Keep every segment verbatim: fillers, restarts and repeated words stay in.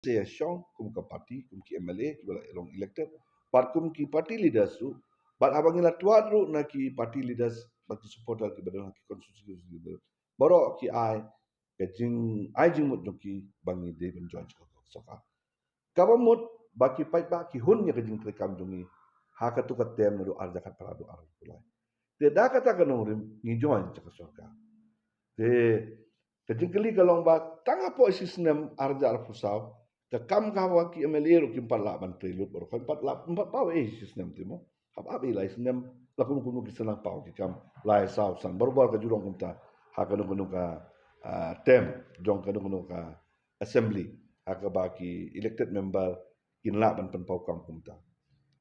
te ïa shong kum ka party, kum ki M L A kiba la long elected, bad kum ki party leaders ruh, bad haba ngi la twad ruh na ki party leaders bad ki supporter kiba don ha ki constituency baroh ki ai ka jing, ai jingmut jong ki ba ngi dei ban join ka sorkar. Kaba mut ba ki paidbah ki hun ïa ka jingtreikam jong ngi ha katu ka term naduh arhajar khatphra haduh arhajar arphew lai. Te da kata ka nongrim ngi join ïa ka sorkar. Te ka jingkylli ka long ba tang hapoh shi snem arhajar arphew saw, ka kam ka, haba ki M L A ruh kim pat lah ban trei lut baroh, kim pat lah, kim pat paw ei shi snem te mo. Hap ap ei lai snem, la kumno kumno ki sdang paw ki kam lai saw san, barabor ka ju long kumta ha kano kano ka, ah, term jong kano kano ka assembly ha kaba ki elected member kin lah ban pynpaw kam kumta.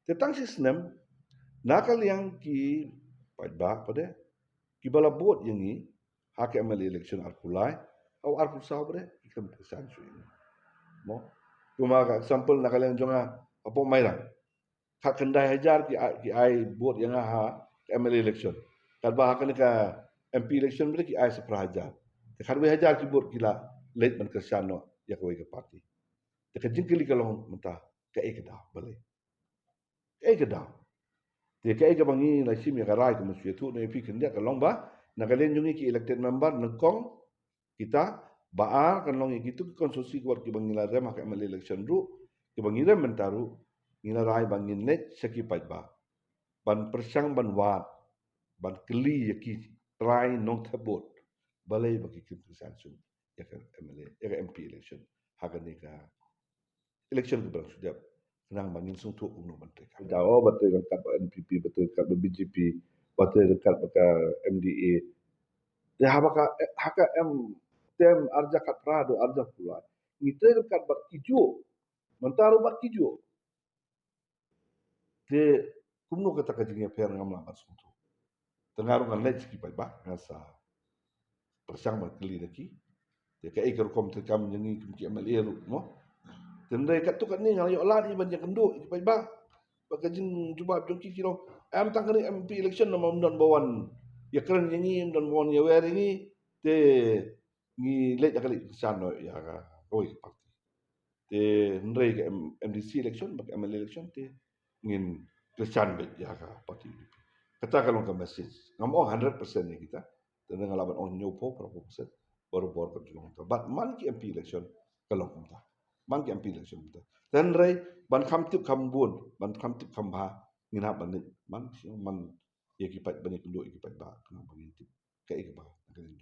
Te tang shi snem na ka liang ki paidbah pat de kiba la vote ïa ngi ha ka M L A election arphew lai, ha u arphew saw pat de ki khlem kyrshan shuh ïa ngi. Mo, kumba ka example na ka liang jong nga hapoh Mairang, khatkhyndai hajar ki ai, ki ai vote ïa nga ha ka M L A election. Katba ha kane ka M P election pat de ki ai saphra hajar. Te khatwei hajar ki vote ki la leit ban kyrshan noh ïa kawei ka party. Te ka jingkylli ka long mynta kaei ka daw, balei? Kaei ka daw? Te kaei kaba ngi la shim ïa ka rai ka mynshuwa thuh na ïa phi khyndiat ka long ba na ka liang jong ngi ki elected member nyngkong kita, ba ar kan long ïa kitu ki constituency ward kiba ngi la rem ha ka M L A election ruh, kiba ngi rem mynta ruh, ngi la rai ba ngin leit sha ki paidbah ban pyrshang ban wad, ban kylli ïa ki trai nongthep vote balei ba ki khlem kyrshan shuh ïa ka M L A, ïa ka M P election ha kane ka election kaba dang shu dep, khnang ba ngin sngewthuh kumno ban trei. Da o ba trei ryngkat bad N P P, ba trei ryngkat bad B J P, ba trei ryngkat bad ka M D A. Te haba ka, ha ka M, term arhajar khatphra haduh arhajar arphew lai ngi trei ryngkat bad kijuh, mynta ruh bad kijuh. Te kumno kata ka jingïapher ngam lah ban sngewthuh. Te nga ruh ngan leit sha ki paidbah, ngan sa pyrshang ban kylli na ki. Te kaei ka rukom treikam jong ngi kum ki M L A ruh mo. Te hynrei katto katne nga la ïoh lad hi ban ïakynduh ïa ki paidbah. Ba ka jingjubab jong ki ki long, em tang kane M P election namar ym don ba wan ïakren ïa ngi, ym don ba wan ïawer ïa ngi. Te ngi leit da ka leit kyrshan noh ïa ka, kawei ka party. Te hynrei ka M-, M D C election bad ka M L A election te ngin kyrshan beit ïa ka party U D P. Kata ka long ka message. Ngam ong hundred percent ïa kita. Te nga lah ban ong hynñiewphew, phraphew percent barabor ka ju long kumta. Bad man ki M P election ka long kumta. Man ki M P election kumta. Te hynrei ban kham tip kham bun, ban kham tip kham bha, ngin hap ban leit man, man ïa ki paid, ban ïakynduh ïa ki paidbah, khnang ba ngin tip kaei kaba na ka liang